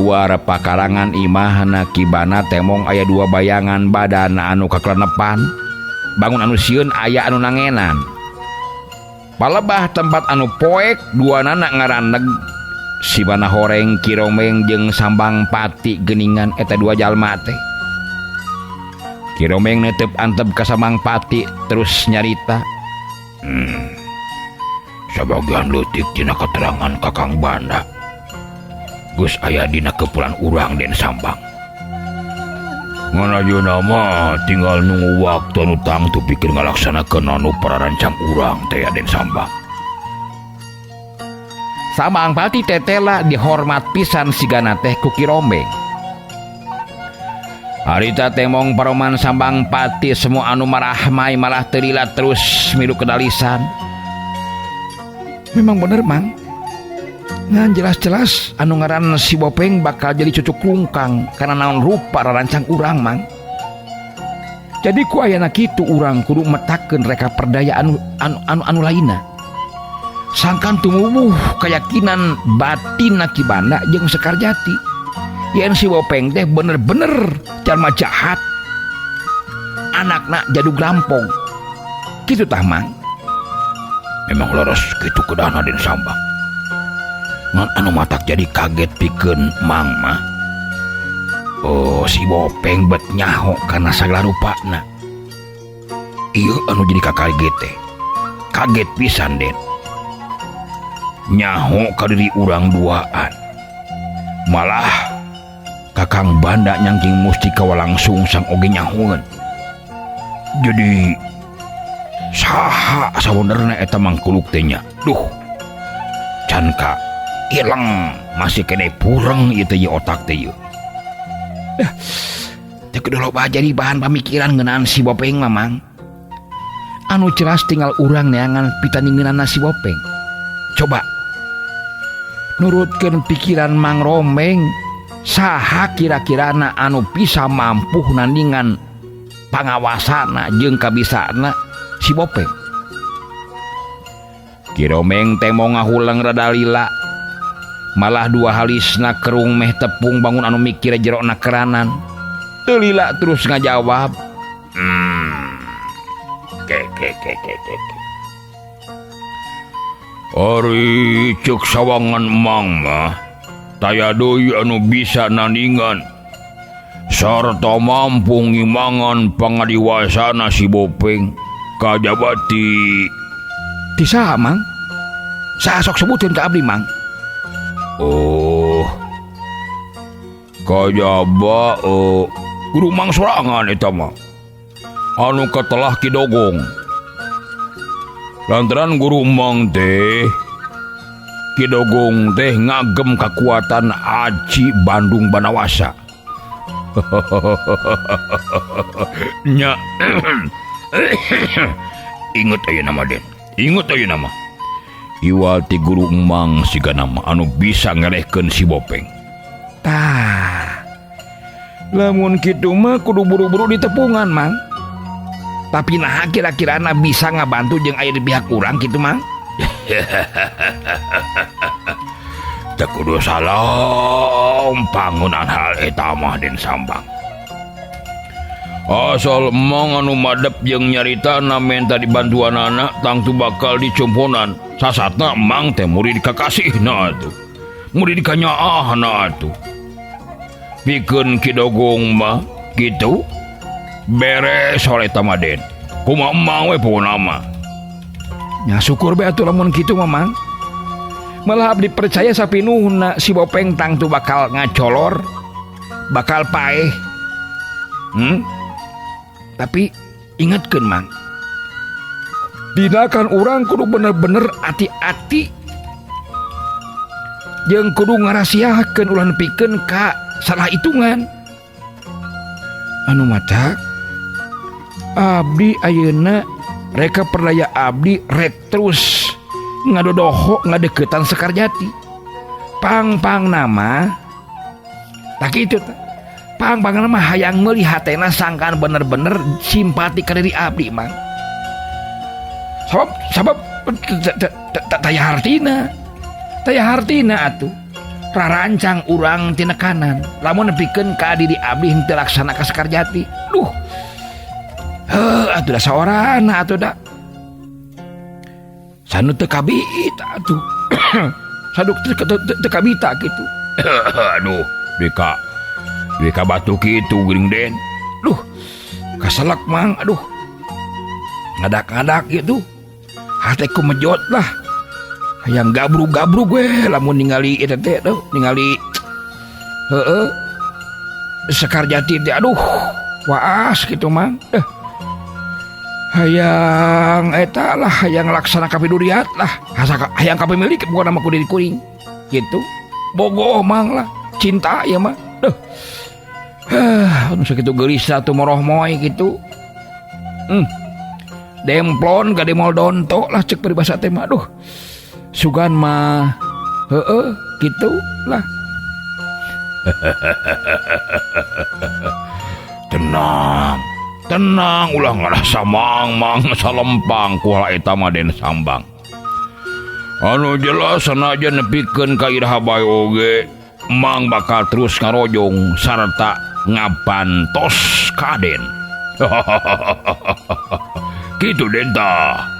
luar pakarangan imahna Ki Bana temong aya dua bayangan badan anu kakelenepan. Bangun anu sieun aya anu nangenan. Palebah tempat anu poek dua nana ngaraneg si Bana horeng Ki Romeng jeung Sambang Pati geuningan eta dua jalma teh. Ki Romeng netep antep ka Sambang Pati terus nyarita. Sabagian leutik tina keterangan Kakang Banda geus aya dina kepulan urang Den Sambang. Ngan ayeuna mah tinggal nunggu waktu anu tangtu pikeun ngalaksanakeun anu pararancang urang teh ya Den Sambang. Sambang Pati tetela dihormat pisan sigana teh ku Ki Rombeng. Harita temong paroman Sambang Pati semua anu marahmai malah teu lila terus milu kedalisan. Memang bener, Mang. Ngan jelas-jelas anu ngaran si Bopeng bakal jadi cucuk lungkang karena naon rupa rarancang urang, Mang. Jadi ku ayana kitu urang kudu metakeun reka perdaya anu anu anu, anu lainna. Sangkan tumuwuh keyakinan batin Ki Banda jeung Sekarjati. Yen si Bopeng teh bener-bener jalma jahat. Anakna jadug rampong. Kitu tah, Mang. Memang leres kitu kedahna Den Sambang. Ngan anu matak jadi kaget pikeun Mang mah. Oh, si Bopeng bet nyaho karena sagala rupana. Ieu anu jadi kakaget teh. Kaget pisan, Den. Nyaho ka diri urang duaan. Malah Kakang Banda nyangking mustika Walangsungsang oge nyahoeun. Jadi saha sabenerna eta mangkuluk teh nya? Duh. Can ka ileng masih kene pureng ieu teh ieu otak teh ieu. Dah. Teu kudu loba jadi bahan pamikiran ngeunaan si Bopeng mah, Mang. Anu jelas tinggal urang neangan pitandingeunana si Bopeng. Coba nurutkeun pikiran Mang Romeng, saha kira-kirana anu bisa mampu nandingan pangawasana jeung kabisana si Bopeng? Ki Romeng teh mau ngahuleng rada lila. Malah dua halisna kerung meh tepung bangun anu mikir jerokna keranan. Teu lila terus ngajawab. Ke ke ke ke ke. Ke. Ari ceuk sawangan Mang mah taya deui anu bisa nandingan sarta mampu ngimangan pangadiwasana si Bopeng kajaba ti Ti saha, Mang? Saha sok sebutin ka abdi, Mang? Oh, kajaba guru Mang sorangan eta mah anu katelah Ki Dogong. Lantaran guru Mang teh Ki Dogong teh ngagem kekuatan Aji Bandung Banawasa. Nya inget aya nama Den. Inget aya nama. Iwal ti guru Mang siga nama anu bisa ngelehkeun si Bopeng. Tah. Lamun kitu mah kudu buru-buru ditepungan, Mang. Tapi nah kira-kirana bisa ngabantu jeung aya di pihak urang kitu, Mang? Teu kudu salam pangunan hal eta mah Den Sambang. Asal Mang anu madep jeung nyaritana menta dibantuanana tangtu bakal dicumponan. Sasatna Mang teh murid kakasihna atuh. Murid kanyaahna atuh. Pikeun Ki Dogong mah kitu beres oleh tamaden. Kumaha Mang we pokona mah. Nya syukur be atuh lamun kitu mah, Mang. Malah abdi percaya sapinuhna si Bopeng tangtu bakal ngacolor, bakal paeh. Tapi ingatkeun, Mang. Dinakan urang kudu bener-bener hati-hati jeung kudu ngarasiakeun ulah nepikeun ka salah hitungan. Anu matak abdi ayeuna reka perdaya abdi rek terus ngadodoho ngadeukeutan Sekarjati. Pang-pang nama tak kitu teh. Pang-pang nama hayang meuli hatena sangkan bener-bener simpati ka diri abdi, Mang. Sabab sabab taya hartina. Taya hartina atuh. Rarancang urang tinekanan lamun nepikeun ka diri abdi henteu laksana ka Sekarjati. Duh. Heuh atuh da saorana atuh da. Sanu teu kabita atuh. Sanu teu kabita kitu. Aduh, duit ka duit ka batu kitu geuning Den. Duh. Kaselek mang aduh. Ngadak-ngadak gitu. Hateku mejot lah. Hayang gabrug-gabrug we lamun ningali eta teh tuh, ningali heeh Sekarjati teh aduh waas gitu mang. Hayang eta lah hayang laksana kapiduriat lah. Asa hayang kapimilik bukan nama ku diri kuring gitu. Bogoh mang lah cinta ieu mah. Duh. Heuh, nu sakitu geulis atuh morohmoy gitu. Demplon gade moal donto lah cek peribahasa teh mah. Aduh. Sugan mah heeh gitu lah. Tenang, tenang ulah ngarasa mang-mang salempang ku hal eta mah Den Sambang. Anu jelas sanajan nepikeun ka iraha bae oge mang bakal terus ngarojong sarta ngabantos ka Den. Kitu Den tah.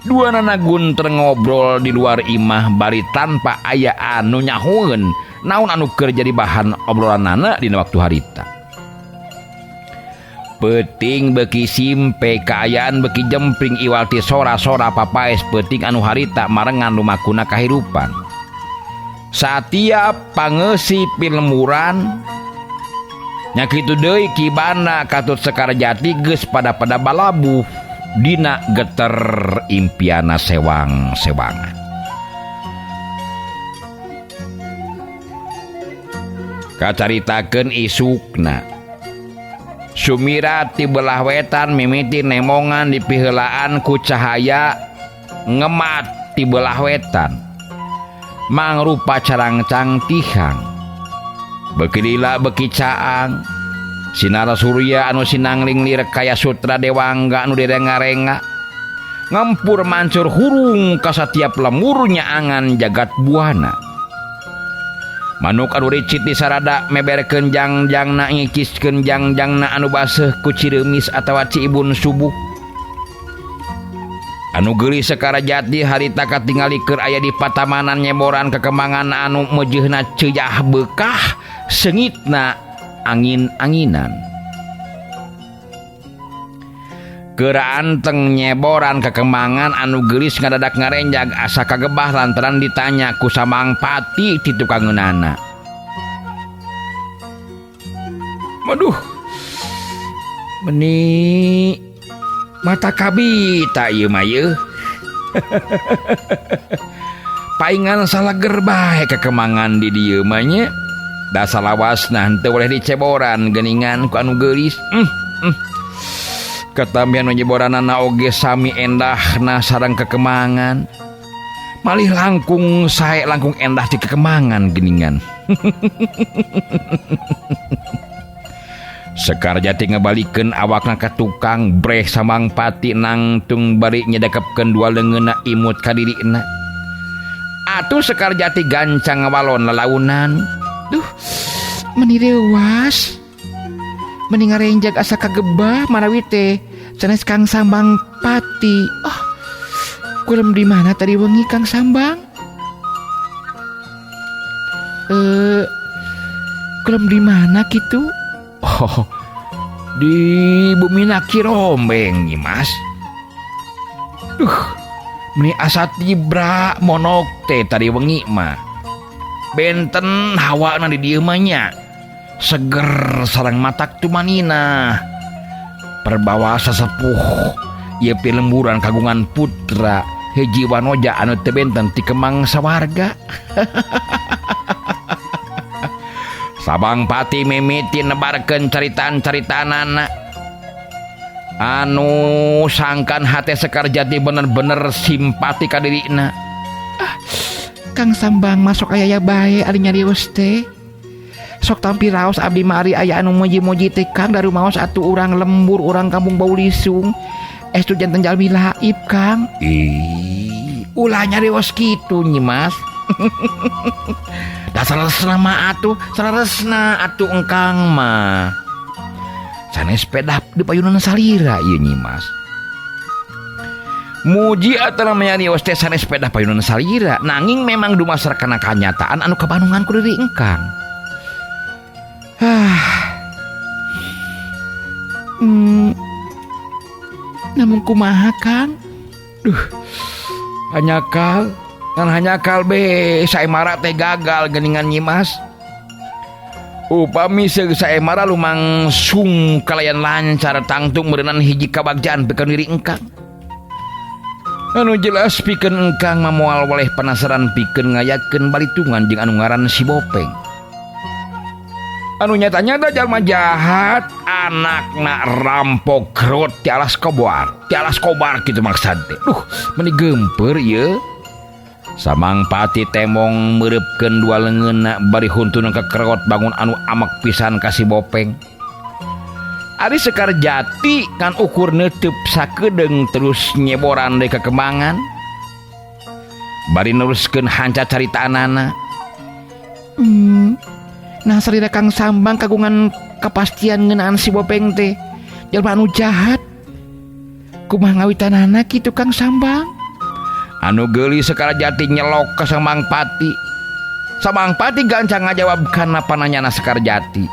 Dua nana gunter ngobrol di luar imah bari tanpa aya anu nyahoeun naon anu keur jadi bahan obrolanana dina waktu harita. Peuting beuki simpe kaayaan beuki jempling iwal ti sora-sora papaes peuting anu harita marengan lumakuna kahirupan. Satiap pangeusi pilemburan nya kitu deui kibana katut Sekarjati geus pada-pada balabuh dina geter impiana sewang-sewangan. Kacaritakeun isukna. Sumira ti belah wetan mimiti nemongan dipiheulaan ku cahaya ngemat ti belah wetan. Mangrupa carangcang tihang. Beuki lila beuki caang. Sinar surya anu sinangling lirek kaya sutra dewangga anu direnga-renga. Ngempur mancur hurung ka satiap lemur nyaangan jagat buana. Manuk anu ricit di sarada meberkeun jangjangna ngikiskeun jangjangna anu baseuh ku cireumis atawa ciibun subuh. Anu geulis Sekarjati harita katingali keur aya di patamanan nyeboran kekemangan anu meujeuhna ceuyah beukah seungitna angin-anginan. Keur anteng nyeboran kekemangan anu geulis ngadadak ngarenjag asa kagebah lantaran ditanya ku Samang Pati ti tukangeunana. Waduh. Meni mata kabita ieu mah yeuh. Paingan salager bae kekemangan di dieu mah nya. Da salawasna henteu boleh diceboran geuningan ku anu geulis. Katambihan nu nyeboranana oge sami endahna sareng kekemangan. Malih langkung sae langkung endah ti kekemangan geuningan. Sekarjati ngebalikeun awakna ka tukang breh Samang Pati nangtung bari nyedekepkeun dua leungeunna imut ka dirina. Atuh Sekarjati gancang ngawalon lalaunan. Duh, meni reuwas. Meni ngarenjag asa kagebah manawi teh sanes Kang Sambang Pati. Oh, kulem di mana tadi wengi Kang Sambang? Kulem di mana kitu? Oh, di bumi Nakirombeng Nyi Mas. Duh, meni asa tibra monok teh tadi wengi mah. Benten hawana di dieu mah nya. Seger sareng matak tumanina. Perbawa sesepuh ieu pilemburan kagungan putra hiji wanoja anu teu benten ti Kemang sawarga. Sabang Pati mimiti nebarkeun caritaan-caritanana anu sangkan hate Sekarjati bener-bener simpati ka dirina. Ah, Kang Sambang masuk aya bae ari nyarios teh. Sok tampi raos abdi mah ari aya anu muji-muji teh Kang darumaos atuh urang lembur urang kampung bau lisung. Estu janten jalmi laib Kang. Ih, ulah nyarios kitu Nyi Mas. Da saleresna mah atuh, saleresna atuh engkang mah. Sanes pedah di payunan salira ieu Nyimas. Muji atau namanya nyarios teh sanes pedah payunan salira, nanging memang dumasar kana kanyataan anu kabanungan ku diri engkang. Namun kumaha Kang? Duh, hanjakal, ngan hanjakal be saemara teh gagal geuningan Nyimas. Upami seug saemara lumangsung kalayan lancar tangtu meureunan hiji kabagjaan pikeun diri engkang. Anu jelas pikeun engkang mah moal weleh penasaran pikeun ngayakeun balitungan jeung anu ngaran si Bopeng. Anu nyata-nyata jalma jahat anakna rampok kerut ti alas kobar, ti alas kobar kitu maksad teh. Duh, meuni geumpeur ieu. Samang Pati temong meureupkeun dua leungeunna bari huntuna kekerot bangun anu amek pisan ka si Bopeng. Ari Sekar Jati kan ukur neuteub sakedeung terus nyeboran deui kekembangan. Bari neruskeun hanca caritaanana. Nah salira Kang Sambang kagungan kepastian ngeunaan si Bopeng teh jalma anu jahat. Kumaha ngawitanana kitu Kang Sambang? Anu geulis Sekar Jati nyelok ka Samang Pati. Samang Pati gancang ngajawab kana pananyana Sekar Jati.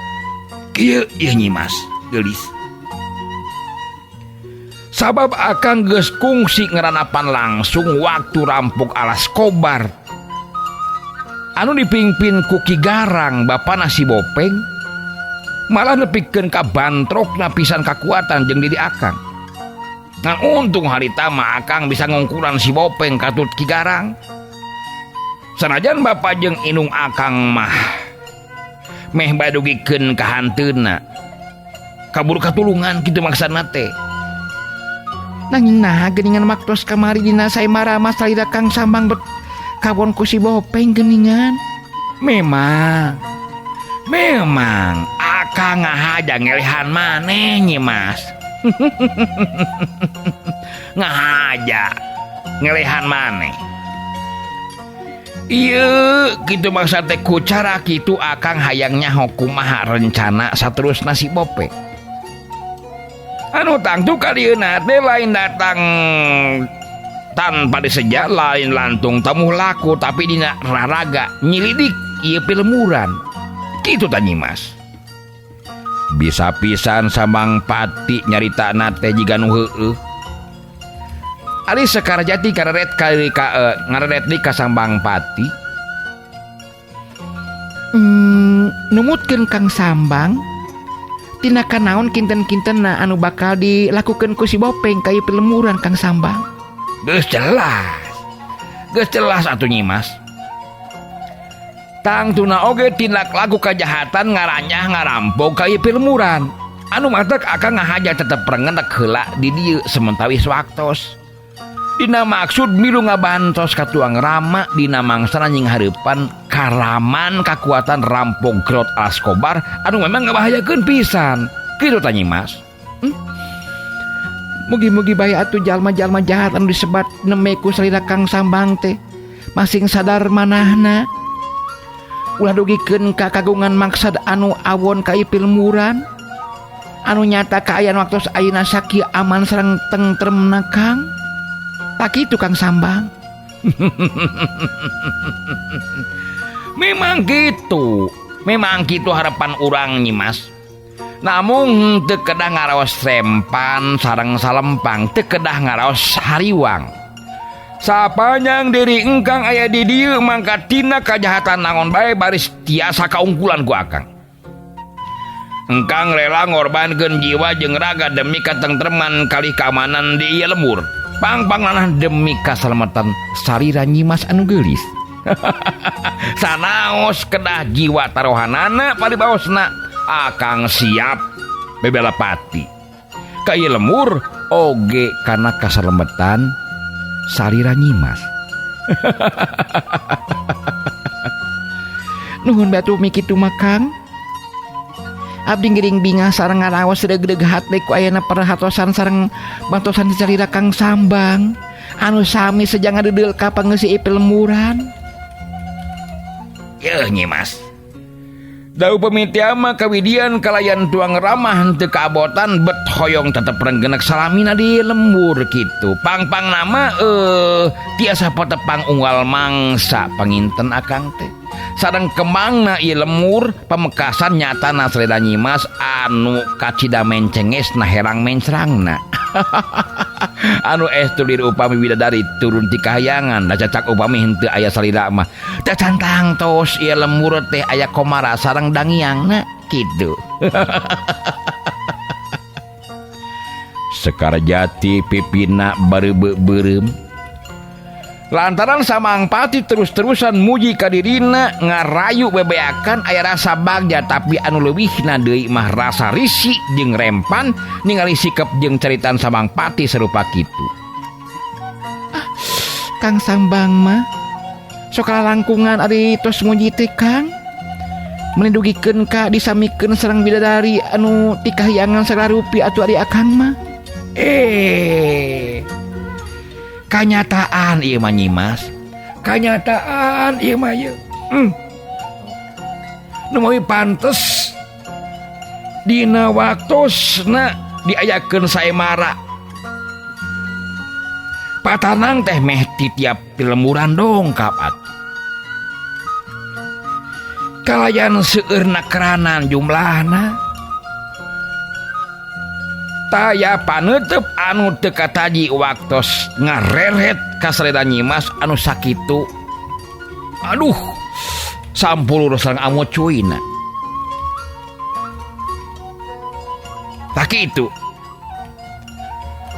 Kieu ieu Nyimas geulis. Sabab akang geus kungsi ngeranapan langsung waktu rampok alas kobar. Anu dipimpin ku Ki Garang bapana si Bopeng malah nepikeun ka bantrokna pisan kakuatan jeung diri akang. Ngan untung harita mah akang bisa ngungkulan si Bopeng katut Ki Garang. Sanajan bapa jeung indung akang mah meh badugikeun ka hanteuna. Kabur katulungan kitu maksudna teh. Nanging naha geuningan waktos kamari dina saemara mah salira Kang Sambang bet kawon ku si Bopeng geuningan. Memang akang ngahaja ngelehan maneh Nyimas. Ngahaja ngelehan maneh. Ieu kitu maksud teh ku cara kitu akang hayang nyaho kumaha rencana saterusna si Bopeng. Anu tangtu kalieuna teh lain datang tanpa disejak, lain lantung tamuh laku, tapi dina raraga nyilidik ieu pilemuran. Kitu tah Nyimas. Bisa pisan Samang Pati nyaritana teh jiga nu heueuh. Ari Sekar Jati kareret kali ka ngareret di ka Sambang Pati. Numutkeun Kang Sambang tindakan naon kinten-kintenna anu bakal dilakukeun ku si Bopeng ka ieu pilemuran Kang Sambang? Geus jelas. Geus jelas atuh Nyimas. Tangtuna oge tindak laku kajahatan ngaranyah ngarampok ka ieu pilemuran. Anu matak akang ngahaja tetep rengenek heula di dieu sementawis waktos. Dina maksud milu ngabantos ka tuang rama dina mangsana nying hareupan karaman kakuatan rampok grot alas kobar anu memang ngabahayakeun pisan. Kitu tah Nyimas. Mugi-mugi bae atuh jalma-jalma jahat anu disebat neme ku salira Kang Sambang teh masing sadar manahna. Ulah dugikeun ka kagungan maksad anu awon ka ieu pilemuran. Anu nyata kaayaan waktos ayeuna sakieu aman sareng tentremna Kang. Tak kitu Kang Sambang. Memang gitu. Memang gitu harapan urang Nyimas. Namun teu kedah ngaraos sempan sareng salempang, teu kedah ngaraos hariwang. Sapanjang diri engkang aya di dieu mangka tina kajahatan naon bae baris tiasa kaungkulan ku akang. Engkang rela ngorbankeun jiwa jeung raga demi katentreman kalih keamanan di ieu lembur. Pang-panglanah demi kasalamatan sarira Nyimas anu geulis. Sanaos kedah jiwa taruhanana paribaosna akang siap bebela pati. Ka ieu lemur oge kana kasalametan sarira Nyimas. Nuhun batu mikitu mah Kang. Abdi ngiring bingah sareng ngaraos reugreug hate ku ayana perhatosan sareng bantosan salira Kang Sambang anu sami sejang ngadeudeuh ka pangeusi pilemuran. Yeuh Nyimas. Da upami mah kawidian kalayan tuang ramah henteu kaabotan bet hoyong tetep renggenek salamina di lembur kitu. Pang-pang nama tiasa patepang unggal mangsa panginten akang teh. Sareng kembangna ieu lemur pamekasan nyatana salira Nyimas anu kacida mencengesna herang mencrangna. Anu estu diri upami widadari turun ti kahyangan da cacak upami henteu aya salira mah. Teu cantang tos ieu lemur teh aya komara sareng dangiangna kitu. Sekarjati pipina bareubeuh beureum. Lantaran Samangpati terus-terusan muji ka dirina ngarayu bebeakan aya rasa bagja tapi anu leuwihna deui mah rasa risih jeung rempan ningali sikep jeung caritaan Samangpati serupa kitu. Ah, Kang Sambang mah sok lalangkungan ari tos muji teh Kang. Melindugikeun ka disamikeun sareng bidadari anu ti kahyangan sagala rupi atuh ari akang mah. Kanyataan ieu mah Nyimas. Kanyataan ieu mah ieu. Nu mawi pantes dina waktosna diayakeun saemara. Patanang teh meh ti tiap lemburan dongkap atuh. Kalayan seueurna keranan jumlahna. Taya panutup anu teu kataji waktos ngareret ka salira Nyimas anu sakitu. Aduh, sampulur sareng amot cuina. Tah kitu.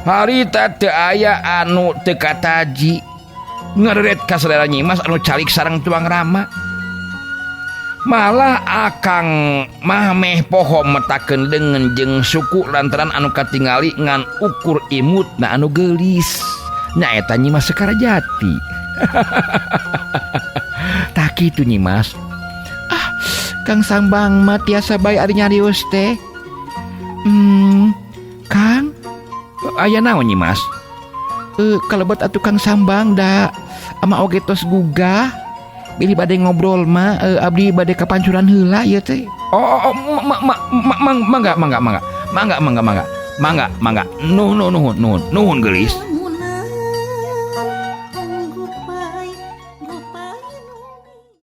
Harita teu aya anu teu kataji ngareret ka salira Nyimas anu calik sareng tuang rama. Malah akang mah meh poho metakeun deungeun jeung suku lantaran anu katingali ngan ukur imutna anu geulis. Nyaeta Nyimas Sekarjati. Tah kitu Nyimas. Ah, Kang Sambang mah tiasa bae ari nyarios teh. Kang, aya naon Nyimas? Kalebet atuh Kang Sambang da ama oge tos gugah. Bilih bade ngobrol mah abdi bade kapancuran heula ieu teh. Oh, mangga mangga mangga. Mangga mangga mangga. Mangga mangga. Nuhun nuhun nuhun. Nuhun geulis.